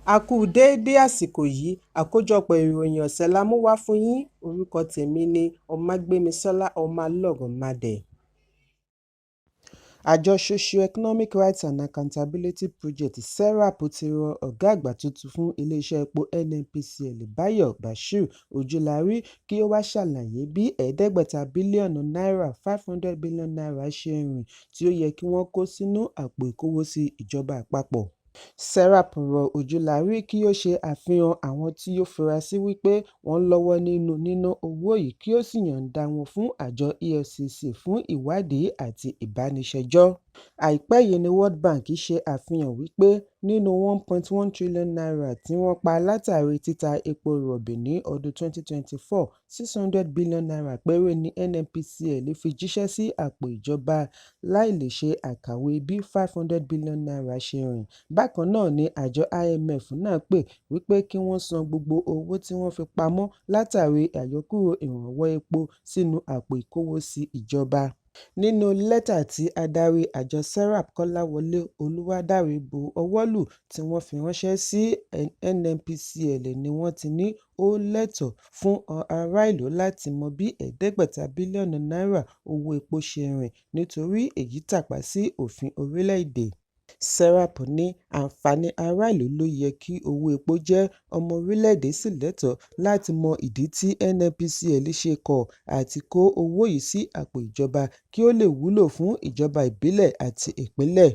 A kú déédé àsìkò yìí. Àkójọpọ̀ ìròyìn ọ̀sẹ̀ la mú wá fún yín. Orúkọ tèmi ni Ọmágbémisọ́lá Ọmọlọ́rọ̀mádé. Àjọ Socio-Economic Rights and Accountability Project (SERAP) ti rọ ọ̀gá àgbà tuntun fún iléeṣẹ́ epo NNPCL Báyọ̀ Bashir Ojulari kí ó wá ṣàlàyé bí ẹ̀ẹ́dẹ́gbẹ̀ta bílíọ̀nù náírà (N500 billion) ṣe rìn tí ó yẹ kí wọ́n kó sínú àpò ìkówósí ìjọba àpapọ̀. SERAP rọ Ojulari kí ó ṣe àfihàn àwọn tí ó fura sí wípé wọ́n lọ́wọ́ nínú níná owó yìí kí ó sì yọ̀ǹda wọn fún àjọ EFCC fún ìwádìí àti ìbániṣẹjọ́. Àìpẹ́ yìí ni World Bank ṣe àfihàn wípé nínú N1.1 trillion tí wọ́n pa látàrí títa epo rọ̀bì ní ọdún 2024, N600 billion péré ni NNPCL fi jíṣẹ́ sí àpò ìjọba láì lè ṣe àkàwé bí N500 billion ṣe rìn. Bákan náà ni àjọ IMF náà pè wípé kí wọ́n san gbogbo owó tí wọ́n fi pamọ́ látàrí àyọkúrò ìrànwọ́ epo sínú àpò ìkówósí ìjọba. Nínú lẹ́tà tí adarí àjọ SERAP Kọ́láwọlé Olúwadáre bu ọwọ́ lù tí wọ́n fi ránṣẹ́ sí NNPCL ni wọ́n ti ní ó lẹ́tọ̀ọ́ fún ará ìlú láti mọ bí ẹ̀ẹ́dẹ́gbẹ̀ta bílíọ̀nù náírà owó epo ṣe rìn nítorí èyí tàpá sí òfin orílẹ̀-èdè. SERAP ní àǹfààní ará ìlú ló yẹ kí owó epo jẹ́, ọmọ orílẹ̀-èdè sì lẹ́tọ̀ọ́ láti mọ ìdí tí NNPCL ṣe kọ̀ àti kó owó yìí sí àpò ìjọba kí ó lè wúlò fún ìjọba ìbílẹ̀ àti ìpínlẹ̀.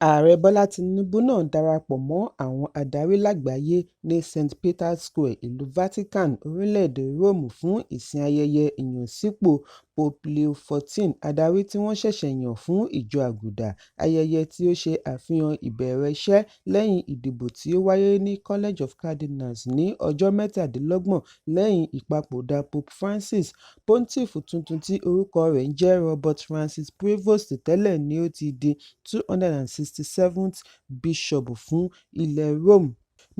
Ààrẹ Bọ́lá Tinubu náà darapọ̀ mọ́ àwọn adarí lágbàáyé ní St. Peter's Square, ìlú Vatican, orílẹ̀-èdè Róòmù fún ìsìn ayẹyẹ ìyànsípò Pope Leo XIV, adarí tí wọ́n ṣẹ̀ṣẹ̀ yàn fún Ìjọ Àgùdà, ayẹyẹ tí ó ṣe àfihàn ìbẹ̀rẹ̀ iṣẹ́ lẹ́yìn ìdìbò tí ó wáyé ní College of Cardinals ní ọjọ́ 27 lẹ́yìn ìpapòdà Pope Francis. Pontiff tuntun tí orúkọ rẹ̀ ń jẹ́ Robert Francis Prevost tẹ́lẹ̀ ni ó ti di 267th Bíṣọọ̀bù fún ilẹ̀ Rome.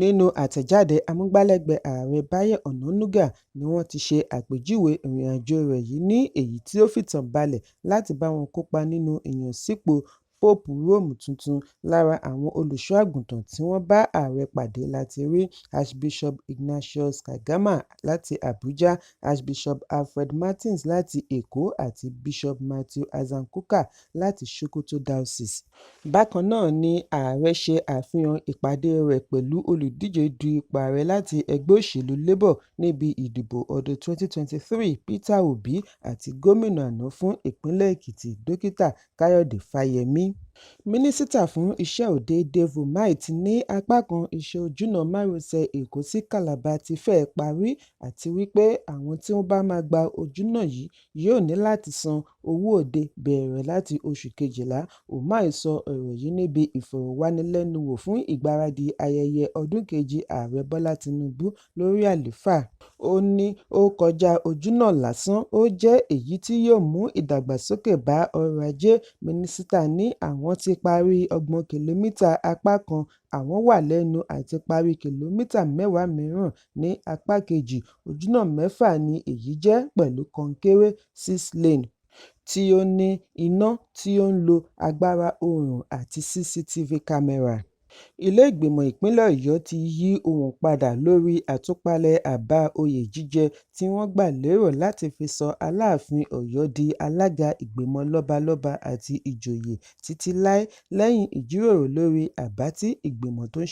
Nínú àtẹ̀jáde amúgbálẹ́gbẹ̀ẹ́ Ààrẹ Báyọ̀ Ọ̀nànúgà ni wọ́n ti ṣe àpèjúwe ìrìnàjò rẹ̀ yìí ní èyí tí ó fìtàn balẹ̀ láti bá wọn kópa nínú ìyànsípò Póòpù Róòmù tuntun. Lára àwọn olùṣọ́-àgùntàn tí wọ́n bá ààrẹ pàdé láti rí Archbishop Ignatius Kaigama láti Abuja, Archbishop Alfred Martins láti Èkó àti Bishop Matthew Hassan Kukah láti Sokoto Diocese. Bákan náà ni ààrẹ ṣe àfihàn ìpàdé rẹ̀ pẹ̀lú olùdíje du ipò ààrẹ láti ẹgbẹ́ òṣèlú Labour níbi ìdìbò ọdún 2023 Peter Obi àti gómìnà àná fún ìpínlẹ̀ Èkìtì Dókítà Káyọ̀dé Fáyẹmí. Mínísítà fún Iṣẹ́ Òde Dave Umahi ti ní apá kan iṣẹ́ ojúnà márosẹ̀ Èkó sí Calabar ti fẹ́ẹ̀ parí àti wípé àwọn tí wọ́n bá máa gba ojúnà yìí yóò ní láti san owó òde bẹ̀rẹ̀ láti oṣù kejìlá. Umahi sọ ọ̀rọ̀ yìí níbi ìfọ̀rọ̀wánilẹ́nuwò fún ìgbáradì ayẹyẹ ọdún kejì Ààrẹ Bọ́lá Tinubu lórí àlééfà. Ó ní ó kọjá ojúnà lásán, ó jẹ́ èyí tí yóò mú ìdàgbàsókè bá ọrọ̀ ajé. Mínísítà ní àwọn ti parí 30 kìlómítà apá kan, àwọn wà lẹ́nu àti parí kìlómítà 10 mìíràn ní apá kejì. Ojúnà mẹ́fà ni èyí jẹ́ pẹ̀lú kọnkéré six-lane tí ó ní iná tí ó ń lo agbára oòrùn àti CCTV kámẹ́rà. Ilé Ìgbìmọ̀ Ìpínlẹ̀ Ọ̀yọ́ ti yí ohùn padà lórí àtúpalẹ̀ àbá oyè jíjẹ tí wọ́n gbà lérò láti fi sọ Aláàfin Ọ̀yọ́ di alága ìgbìmọ̀ lọ́balọ́ba àti ìjòyè títí láé lẹ́yìn ìjíròrò lórí àbá tí ìgbìmọ̀ tó ń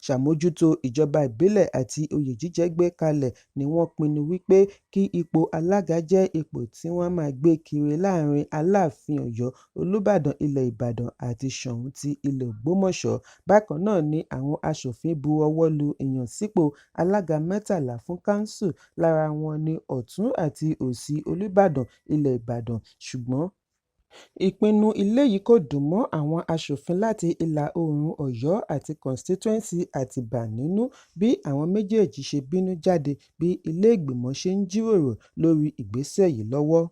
ṣàmójútó ìjọba ìbílẹ̀ àti oyè jíjẹ gbé kalẹ̀ ni wọ́n pinnu wípé kí ipò alága jẹ́ ipò tí wọ́n á máa gbé kiri láàrin Aláàfin Ọ̀yọ́, Olúbàdàn ilẹ̀ Ìbàdàn àti Sóun ti ilẹ̀ Ògbómọ̀ṣọ́. Bákan náà ni àwọn aṣòfin bu ọwọ́ lu ìyànsípò alága 13 fún kánsù, lára wọn ní ọ̀tún àti òsì Olúbàdàn ilẹ̀ Ìbàdàn. Ṣùgbọ́n ìpinnu ilé yìí kò dùn mọ́ àwọn aṣòfin láti ìlà-oòrùn Ọ̀yọ́ àti kọ́ńsítútúwẹ́ńsì Àtìbà nínú bí àwọn méjèèjì ṣe bínú jáde bí ilé ìgbìmọ̀ ṣe ń jíròrò lórí ìgbésẹ̀ yìí lọ́wọ́.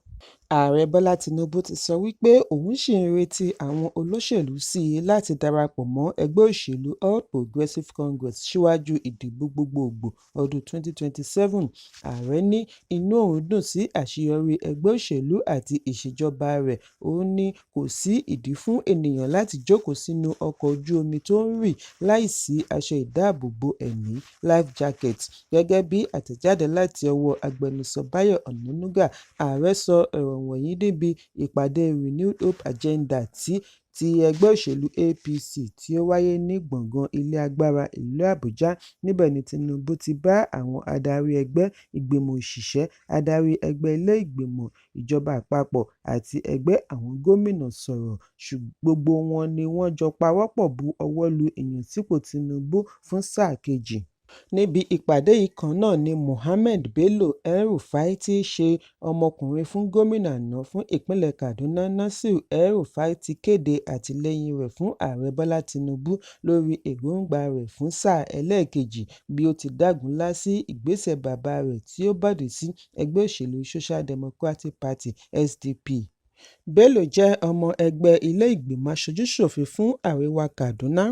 Ààrẹ Bọ́lá Tinubu ti sọ wípé òun ṣì ń retí àwọn olóṣèlú síi láti darapọ̀ mọ́ ẹgbẹ́ òṣèlú All Progressive Congress síwájú ìdìbò gbogboògbò ọdún 2027. Ààrẹ ní inú òun dùn sí àṣeyọrí ẹgbẹ́ òṣèlú àti ìṣèjọba rẹ̀. Ó ní kò sí ìdí fún ènìyàn láti jókòó sínú ọkọ̀ ojú omi tó ń rì láìsí aṣọ ìdáàbòbò ẹ̀mí (life jacket). Gẹ́gẹ́ bí àtẹ̀jáde láti ọwọ́ agbẹnusọ Báyọ̀ Ọ̀nànúgà, Ààrẹ sọ ọ̀rọ̀ wọ̀nyí níbi ìpàdé Renewed Hope Agenda ti ẹgbẹ́ òṣèlú APC tí ó wáyé ní Gbọ̀ngán Ilé Agbára ìlú Àbújá. Níbẹ̀ ni Tinubu ti bá àwọn adarí ẹgbẹ́, ìgbìmọ̀ òṣìṣẹ́, adarí ẹgbẹ́ ilé ìgbìmọ̀, ìjọba àpapọ̀ àti ẹgbẹ́ àwọn gómìnà sọ̀rọ̀. Gbogbo wọn ni wọ́n jọ pawọ́pọ̀ bu ọwọ́ lu ìyànsípò Tinubu fún sáà kejì. Níbi ìpàdé yìí kan náà ni Mohammed Bello El-Rufai tí í ṣe ọmọkùnrin fún gómìnà àná fún ìpínlẹ̀ Kaduna Nasir El-Rufai ti kéde àtìlẹ́yìn rẹ̀ fún Ààrẹ Bọ́lá Tinubu lórí èròńgbà rẹ̀ fún sáà ẹlẹ́ẹ̀kejì bí ó ti dágunlá sí ìgbésẹ̀ bàbá rẹ̀ tí ó bọ̀dí sí ẹgbẹ́ òṣèlú Social Democratic Party (SDP). Bello jẹ́ ọmọ ẹgbẹ́ ilé ìgbìmọ̀ aṣojú-ṣòfin fún àríwá Kaduna.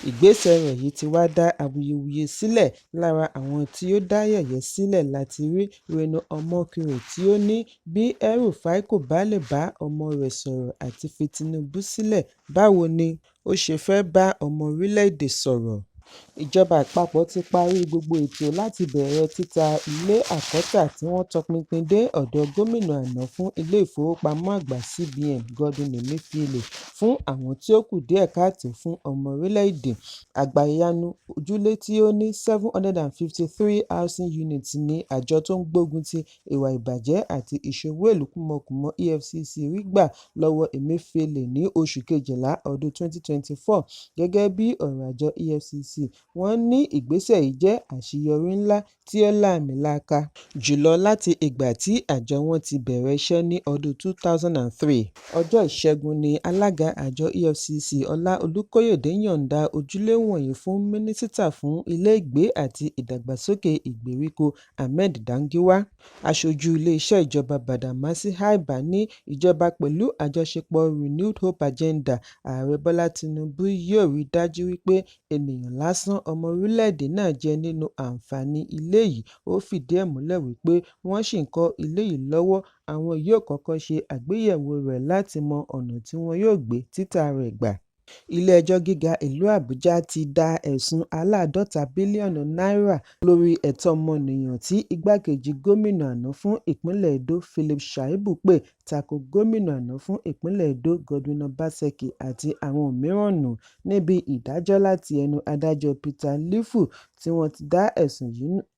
Ìgbésẹ̀ rẹ̀ yìí ti wá dá awuyewuye sílẹ̀. Lára àwọn tí ó dá yẹ̀yẹ́ sílẹ̀ láti rí Reno Omokri tí ó ní bí El-Rufai kò bá lè bá ọmọ rẹ̀ sọ̀rọ̀ àti fi Tinubu sílẹ̀, báwo ni ó ṣe fẹ́ bá ọmọ orílẹ̀-èdè sọ̀rọ̀. Ìjọba àpapọ̀ ti parí gbogbo ètò láti bẹ̀rẹ̀ títa ilé àkọ́tà tí wọ́n tọpinpin dé ọ̀dọ̀ gómìnà àná fún ilé ìfowópamọ́ àgbà CBN Godwin Emefiele fún àwọn tí ó kù díẹ̀ káàtó fún ọmọ orílẹ̀-èdè. Àgbàyanu ojúlé tí ó ní 753 housing units ní àjọ tó ń gbógun ti ìwà ìbàjẹ́ àti ìṣowó-ìlú kúmọkùmọ EFCC rí gbà lọ́wọ́ Emefiele ní oṣù kejìlá ọdún 2024. Gẹ́gẹ́ bí ọ̀rọ̀ àjọ EFCC, wọ́n ní ìgbésẹ̀ yìí jẹ́ àṣeyọrí ńlá tí ó láàmìlaaka jùlọ láti ìgbà tí àjọ wọn ti bẹ̀rẹ̀ iṣẹ́ ní ọdún 2003. Ọjọ́ Ìṣẹ́gun ní alága àjọ EFCC Ọlá Olúkóyèdé yọ̀ǹda ojúlé wọ̀nyí fún Mínísítà fún Ilé-ìgbé àti Ìdàgbàsókè Ìgbèríko Ahmed Dangiwa. Aṣojú iléeṣẹ́ ìjọba Badamasi Abba ní ìjọba pẹ̀lú àjọṣepọ̀ Renewed Hope Agenda Ààrẹ Bọ́lá Tinubu yóò rí dájú wípé ènìyàn lásán ọmọ orílẹ̀-èdè náà jẹ nínú àǹfààní ilé yìí. Ó fìdí ẹ̀ múlẹ̀ wípé wọ́n ṣì ń kọ́ ilé yìí lọ́wọ́, àwọn yóò kọ́kọ́ ṣe àgbéyẹ̀wò rẹ̀ láti mọ ọ̀nà tí wọn yóò gbé títà rẹ̀ gbà. Ilé-ẹjọ́ Gíga ìlú Àbújá ti da ẹ̀sùn aláàdọ́ta bílíọ̀nù náírà lórí ẹ̀tọ́ ọmọnìyàn tí igbákejì gómìnà àná fún ìpínlẹ̀ Edo Philip Shaibu pè tako gómìnà àná fún ìpínlẹ̀ Edo Godwin Obaseki àti àwọn mìíràn nù. Níbi ìdájọ́ láti ẹnu adájọ́ Peter Lifu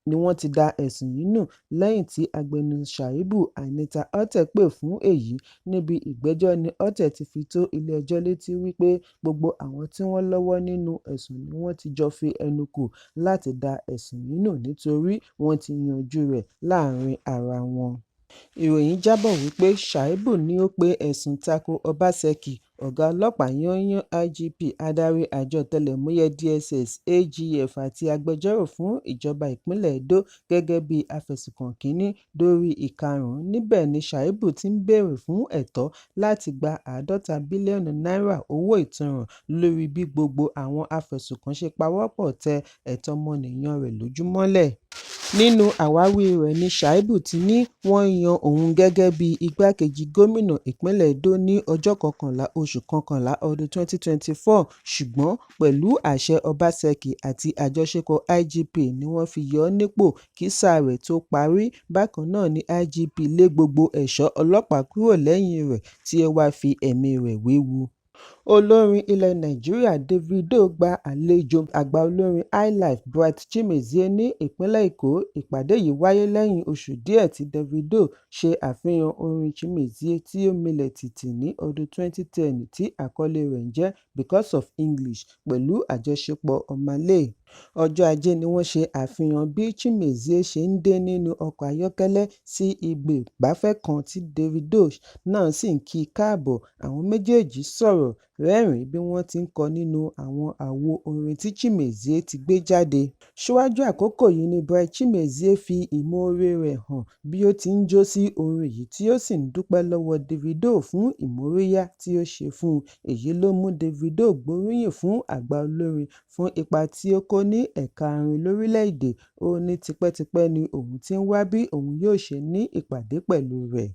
ni wọ́n ti dá ẹ̀sùn yìí nù lẹ́yìn tí agbẹnusọ Shaibu Anita Ortega pè fún èyí. Níbi ìgbẹ́jọ́ ní Ortega ti fi tó ilé-ẹjọ́ létí wípé gbogbo àwọn tí wọ́n lọ́wọ́ nínú ẹ̀sùn ni wọ́n ti jọ fi ẹnu kò láti dá ẹ̀sùn yìí nù nítorí wọ́n ti yanjú rẹ̀ láàárín ara wọn. Ìròyìn jábọ̀ wípé Shaibu ni ó pe ẹ̀sùn tako Obaseki, ọ̀gá ọlọ́pàá yányán IGP, adarí àjọ ọ̀tẹlẹ̀múyẹ́ DSS, AGF àti agbẹjọ́rò fún ìjọba ìpínlẹ̀ Edo gẹ́gẹ́ bí afẹ̀sùnkàn kìíní dórí ìkarùn-ún. Níbẹ̀ ni Shaibu ti ń béèrè fún ẹ̀tọ́ láti gba 50 bílíọ̀nù náírà owó ìtanràn lórí bí gbogbo àwọn afẹ̀sùnkàn ṣe pawọ́pọ̀ tẹ ẹ̀tọ́ ọmọnìyàn rẹ̀ lójú mọ́lẹ̀. Nínú àwáwí rẹ̀ ní Shaibu ti ní wọ́n yan òun gẹ́gẹ́ bí igbákejì gómìnà ìpínlẹ̀ Edo ní ọjọ́ 11 oṣù kọkànlá ọdún 2024, ṣùgbọ́n pẹ̀lú àṣẹ Obaseki àti àjọṣepọ̀ IGP ni wọ́n fi yọ ọ́ nípò kí sáà rẹ̀ tó parí. Bákan náà ni IGP lé gbogbo ẹ̀ṣọ́ ọlọ́pàá kúrò lẹ́yìn rẹ̀ tí ó wá fi ẹ̀mí rẹ̀ wewu. Olórin ilẹ̀ Nàìjíríà Davido gba àlejò àgbà olórin highlife Bright Chimezie ní ìpínlẹ̀ Èkó. Ìpàdé yìí wáyé lẹ́yìn oṣù díẹ̀ tí Davido ṣe àfihàn orin Chimezie tí ó milẹ̀ tìtì ní ọdún 2010 tí àkọlé rẹ̀ ń jẹ́ "Because of English" pẹ̀lú àjọṣepọ̀ Omah Lay. Ọjọ́ Ajé ni wọ́n ṣe àfihàn bí Chimezie ṣe ń dé nínú ọkọ̀ ayọ́kẹ́lẹ́ sí ibi ìgbafẹ́ kan tí Davido náà sì ń kí i káàbọ̀. Àwọn méjèèjì sọ̀rọ̀, rẹ́rìn-ín bí wọ́n ti ń kọ nínú àwọn àwo orin tí Chimezie ti gbé jáde. Síwájú àkókò yìí ni Bright Chimezie fi ìmoore rẹ̀ hàn bí ó ti ń jó sí orin yìí tí ó sì ń dúpẹ́ lọ́wọ́ Davido fún ìmóríyá tí ó ṣe fún un. Èyí ló mú Davido gbóríyìn fún àgbà olórin fún ipa tí ó kó ní ẹ̀ka orin lórílẹ̀-èdè. Ó ní tipẹ́tipẹ́ ni òun ti ń wá bí òun yóò ṣe ní ìpàdé pẹ̀lú rẹ̀.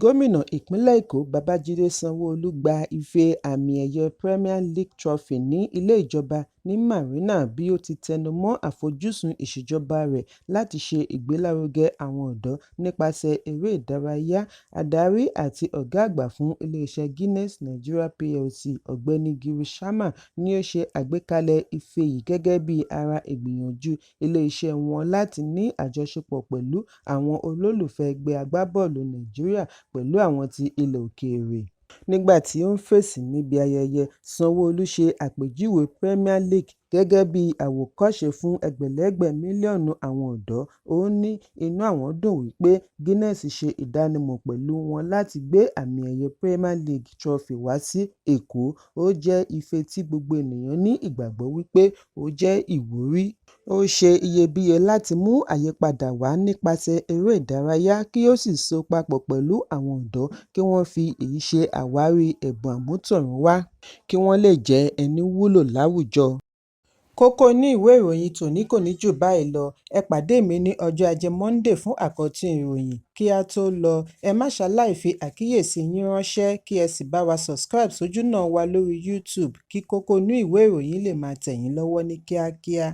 Gómìnà ìpínlẹ̀ Èkó Babájídé Sanwó-Olú gba ife àmì-ẹ̀yẹ Premier League Trophy ní Ilé Ìjọba ní Marina bí ó ti tẹnu mọ́ àfojúsùn ìṣèjọba rẹ̀ láti ṣe ìgbélárugẹ àwọn ọ̀dọ́ nípasẹ̀ eré ìdárayá. Adarí àti ọ̀gá àgbà fún ilé-iṣẹ́ Guinness Nigeria Plc Ọ̀gbẹ́ni Girish Sharma ni ó ṣe àgbékalẹ̀ ife yìí gẹ́gẹ́ bí ara ìgbìyànjú ilé-iṣẹ́ wọn láti ní àjọṣepọ̀ pẹ̀lú àwọn olólùfẹ́ ẹgbẹ́ agbábọ́ọ̀lù Nàìjíríà pẹ̀lú àwọn ti ilẹ̀ òkèèrè. Nígbà tí ó ń fèsì níbi ayẹyẹ, Sanwó-Olú ṣe àpèjúwe Premier League gẹ́gẹ́ bí àwòkọ́ṣe fún ẹgbẹ̀lẹ́gbẹ̀ mílíọ̀nù àwọn ọ̀dọ́. Ó ní inú àwọn dùn wípé Guinness ṣe ìdánimọ̀ pẹ̀lú wọn láti gbé àmì-ẹ̀yẹ Premier League Trophy wá sí Èkó. Ó jẹ́ ife tí gbogbo ènìyàn ní ìgbàgbọ́ wípé ó jẹ́ ìwúrí. Ó ṣe iyebíye láti mú àyípadà wá nípasẹ̀ eré ìdárayá kí ó sì so papọ̀ pẹ̀lú àwọn ọ̀dọ́ kí wọ́n fi èyí ṣe àwárí ẹ̀bùn àmútọ̀runwá, kí wọ́n lè jẹ́ ẹní wúlò láwùjọ. Kókó inú ìwé ìròyìn tòní kò ní jù báyìí lọ. Ẹ pàdé mi ní ọjọ́ Ajé Monday fún àkọ́tún ìròyìn. Kí á tó lọ, ẹ má ṣaláì fi àkíyèsí yín ránṣẹ́ kí ẹ sì bá wa subscribe sójúnà wa lórí YouTube kí kókó inú ìwé ìròyìn lè máa tẹ̀ yín lọ́wọ́ ní kíákíá.